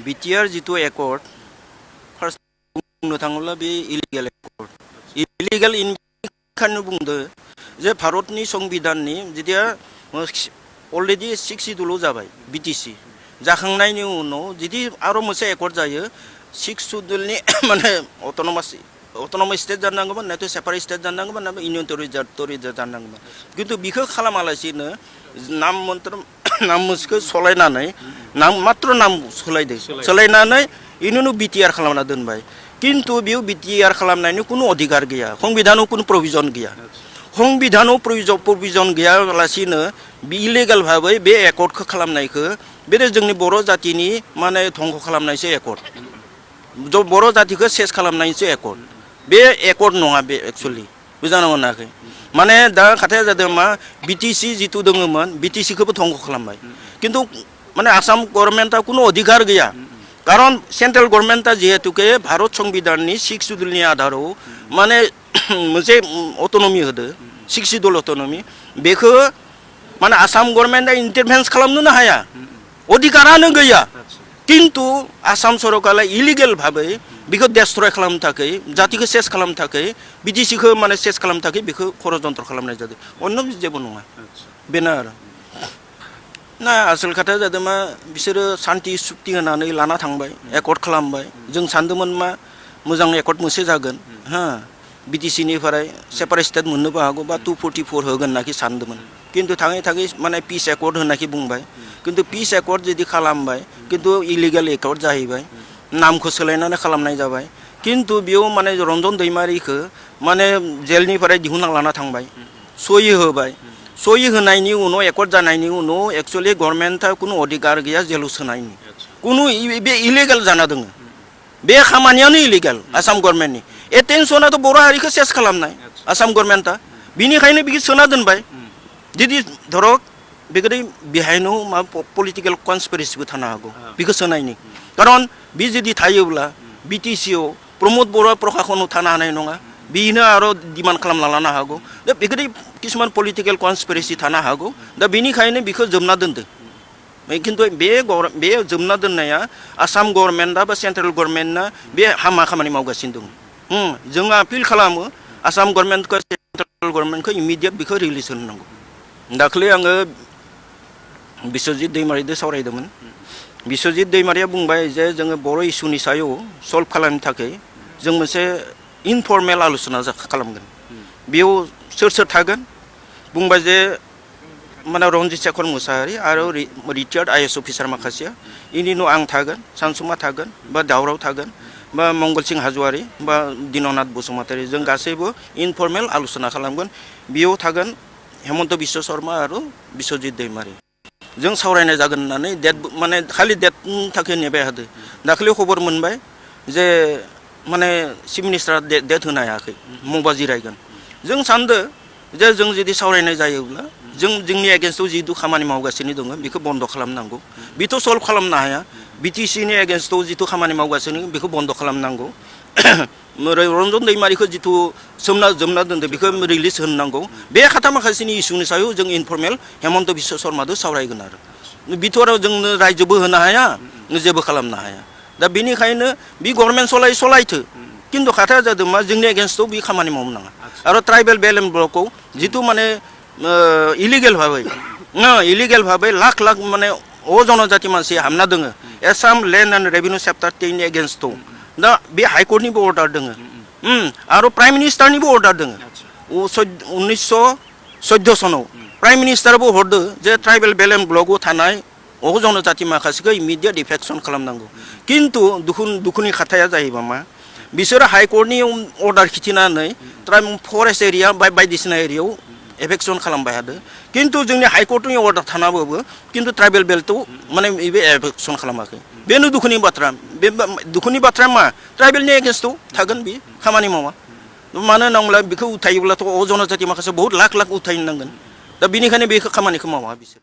BTR जितु accord first बुंनो थाङोब्ला बे इलिगेल एकर्ड इलिगेल इनखानो बुंदो जे भारतनि संबिधाननि जेतिया अलरेडि 6 शिड्युल जाबाय बिटिसि जाखांनायनि उनाव जुदि आरो मोनसे एकर्ड जायो 6 शिड्युलनि माने अटोनमास स्टेट जानांगौमोन ना सेपारेट स्टेट जानांगौमोन ना इउनियन टेरिटरि जानांगौमोन किन्तु बिखौ खालामालासिनो नाम मोनसेखौ सोलायनानै मात्र नाम सोलायनानै इनिनो बिटिआर खालामना दोनबाय किन्तु बेयाव बिटिआर खालामनायनि कुनु अधिकार गैया संबिधानाव कुनु प्रभिजन गैया संबिधानाव प्रभिजन गैयालासिनो इलिगेल भाबै बे एकर्डखौ खालामनायखौ बे जोंनि बर' जातिनि माने धंख खालामनायसो एकर्ड बर' जातिखौ सेस खालामनायसो एकर्ड बे एकर्ड नङा बे एक्चुअली बुजानो मोनाखै माने दा खोथाया जादों मा बिटिसि जितु दङमोन बिटिसिखौबो धंख खालामबाय किन्तु माने आसाम गभर्नमेन्टआ कुनु अधिकार गैया कारण सेन्ट्रेल गभर्नमेन्टआ जिहेतुके भारत संबिधाननि 6 शिड्युलनि आधाराव माने मोनसे अटोनमी होदो 6 शिड्युल अटोनमी बेखौ माने आसाम गभर्नमेन्टआ इन्टारभेन्स खालामनोनो हाया अधिकारानो गैया किन्तु आसाम सरकारा इलिगेल भाबै बेखौ डेस्ट्रय खालामनो थाखाय जातिखौ सेस खालामनो थाखाय बिटिसिखौ माने सेस खालामनो थाखाय बेखौ षड़यन्त्र खालामनाय जादों अन्य जेबो नङा बेनो आरो ना आसल खोथाया जादों मा बिसोरो शान्ति सुक्ति होनानै लाना थांबाय एकर्ड खालामबाय जों सानदोंमोन मा मोजां एकर्ड मोनसे जागोन हा बिटिसिनिफ्राय सेपारेट स्टेट मोननोबो हागौ बा 244 होगोन होननानै सानदोंमोन किन्तु थाङै थाङै माने पिस एकर्ड होननानै बुंबाय किन्तु पिस एकर्ड जुदि खालामबाय किन्तु इलिगेल एकर्ड जाहैबाय नामखौ सोलायनानै खालामनाय जाबाय किन्तु बेयाव माने रन्जन दैमारिखौ माने जेलनिफ्राय दिहुनना लाना थांबाय सहि होबाय सहि होनायनि उनाव एकर्ड जानायनि उनाव एक्चुअली गभर्नमेन्टआ कुनु अधिकार गैया जेलाव सोनायनि कुनु बे इलिगेल जाना दङ बे खामानियानो इलिगेल आसाम गभर्नमेन्टनि एटेनसनाथ' बर' हारिखौ सेस खालामनाय आसाम गभर्नमेन्टआ बिनिखायनो बिखौ सोना दोनबाय जुदि धरक बेबायदि बेहायनो मा पलिटिकेल कनस्पिरेसिबो थानो हागौ बेखौ सोनायनि कारण बे जुदि थायोब्ला बिटिसिआव प्रमद बर' प्रशासनाव थानो हानाय नङा बेनो आरो डिमान्ड खालामना लानो हागौ दा बेबायदि किसुमान पलिटिकेल कनस्पिरेसि थानो हागौ दा बेनिखायनो बेखौ जोबना दोनदों किन्तु बे जोबना दोननाया आसाम गभर्नमेन्टआ बा सेन्ट्रेल गभर्नमेन्टआ बे हामा खामानि मावगासिनो दं जों आपिल खालामो आसाम गभर्नमेन्टखौ सेन्ट्रेल गभर्नमेन्टखौ इमिडियेट बेखौ रिलिज होनांगौ दाखालि आङो बिश्वजित दैमारिजों सावरायदोंमोन बिश्वजित दैमारिया बुंबाय जे जोङो बर' इस्युनि सायाव सल्भ खालामनो थाखाय जों मोनसे इनफर्मेल आलोचना खालामगोन बेयाव सोर थागोन बुंबाय जे माने रन्जित शेखर मुसाहारि आरो रिटायार्ड आइएएस अफिसार माखासेया इनि उनाव आं थागोन सानसुमा थागोन बा दावराव थागोन बा मंगल सिं हाज'वारि बा दिननाथ बसुमतारी जों गासैबो इनफर्मेल आलोचना खालामगोन बेयाव थागोन हेमन्त बिश्व शर्मा आरो बिश्वजित दैमारि जों सावरायनाय जागोन होननानै डेट माने खालि डेटनि थाखाय नेबाय थादों दाखालि खबर मोनबाय जे माने चिफ मिनिस्टारा डेट होनो हायाखै मबा जिरायगोन जों सानदों जे जों जुदि सावरायनाय जायोब्ला जोंनि एगेन्स्टआव जितु खामानि मावगासिनो दङ बेखौ बन्द खालामनांगौ बेथ' सल्भ खालामनो हाया बिटिसिनि एगेन्स्टआव जितु खामानि मावगासिनो बेखौ बन्द खालामनांगौ रन्जन दैमारिखौ जितु जोमना दोनदों बेखौ रिलिज होनांगौ बे खाथा माखासेनि इस्युनि सायाव जों इनफर्मेल हेमन्त बिश्व शर्माजों सावरायगोन आरो बिथोराव जोंनो रायजोबो होनो हाया जेबो खालामनो हाया दा बेनिखायनो बे गभर्नमेन्ट सलायथो किन्तु खोथाया जादों मा जोंनि एगेन्स्टआव बे खामानि मावनो नाङा आरो ट्राइबेल बेल्ट एन्ड ब्लकआव जितु माने इलिगेल भाबै लाख माने जनजाति मानसि हाबना दङ Assam land and revenue chapter 10 नि एगेन्स्टआव दा बे हाइकर्टनिबो अर्डार दङ आरो प्राइम मिनिस्टारनिबो अर्डार दङ 1914 सनाव प्राइम मिनिस्टाराबो हरदो जे ट्राइबेल बेल्ट एन्ड ब्लकआव थानाय जनजाति माखासेखौ इमिडियेट इफेक्सन खालामनांगौ किन्तु दुखुनि खोथाया जाहैबाय मा बिसोरो हाइकर्टनि अर्डार खिथिनानै फरेस्ट एरिया बायदिसिना एरियायाव एफेक्सन खालामबाय थादों किन्तु जोंनि हाइकर्टनि अर्डार थानाबाबो किन्तु ट्राइबेल बेल्टआव माने बे एफेक्सन खालामाखै बेनो दुखुनि बाथ्रा बे दुखुनि बाथ्राया मा ट्राइबेलनि एगेन्स्टआव थागोन बे खामानि मावा मानो होनोब्ला बेखौ उथायोब्लाथ' जनजाति माखासे बहुत लाख उथायनांगोन दा बेनिखायनो बे खामानिखौ मावा बिसोर